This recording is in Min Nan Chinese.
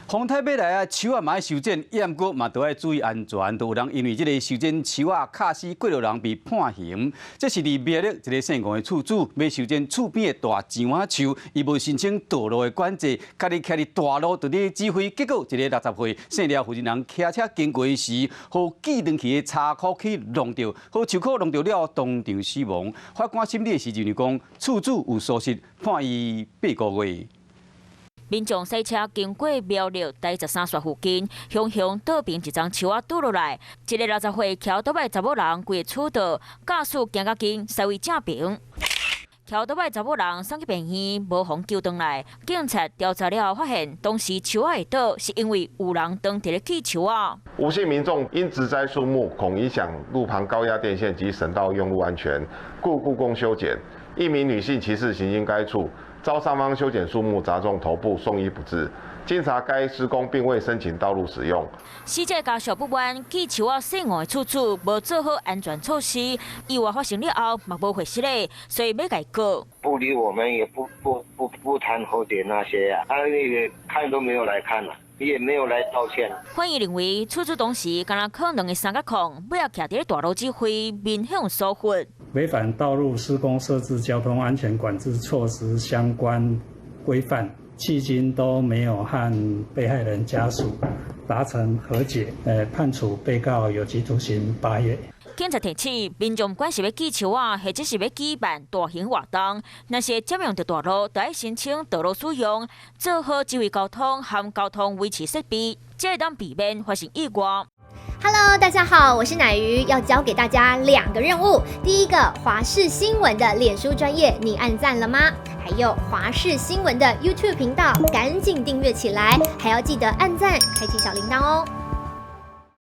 風颱欲來啊，樹仔嘛愛修剪，毋過嘛都愛注意安全。都有人因為這个修剪樹仔敲死幾落人被判刑。這是佇苗栗一个姓吳的厝主，欲修剪厝邊的大樟仔樹，伊無申請道路的管制，家己徛佇大路佇咧指揮，結果一个60歲姓廖負責人騎車經過時，予锯斷去的柴箍去挵著，予樹箍挵著了，當場死亡。法官審理的時陣就講，厝主有疏失，判伊8個月。民眾駛車經過苗栗台十三線附近，雄雄倒爿一叢樹仔倒落來，一个60歲騎歐多擺查某人規个厝道駕駛行較緊，駛位正平。騎歐多擺查某人送去病院，無予救轉來。警察調查了後發現，當時樹仔會倒，是因為有人當佇咧鋸樹仔。吳姓民眾因植栽樹木，恐影響路旁高壓電線及省道用路安全，故僱工修剪。一名女性騎士行經該處，遭上方修剪樹木砸中頭部，送醫不治。經查，該施工並未申請道路使用。死者家屬不滿，鋸樹仔姓吳的厝主無做好安全措施，意外發生了後嘛無回事咧，所以欲共伊告。不理我們，也不談和解那些啊，他那個看都沒有來看啦，也沒有來道歉。法院認為，厝主當時敢若囥兩个三角控，尾仔徛佇咧大路指揮，明顯有疏忽。違反道路施工設置交通安全管制措施相關規範，迄今都沒有和被害人家屬達成和解，判處被告有期徒刑8月。警察提醒民眾，不管是欲鋸樹仔，或者是欲舉辦大型活動，若是佔用著大路，就愛申請道路使用，做好指揮交通和交通維持設備，才會當避免發生意外。 Hello，大家好，我是乃瑜，要交給大家兩個任務。第一個，華視新聞的臉書專頁，你按讚了嗎？還有華視新聞的 YouTube 頻道，趕緊訂閱起來，還要記得按讚，開啟小鈴鐺哦。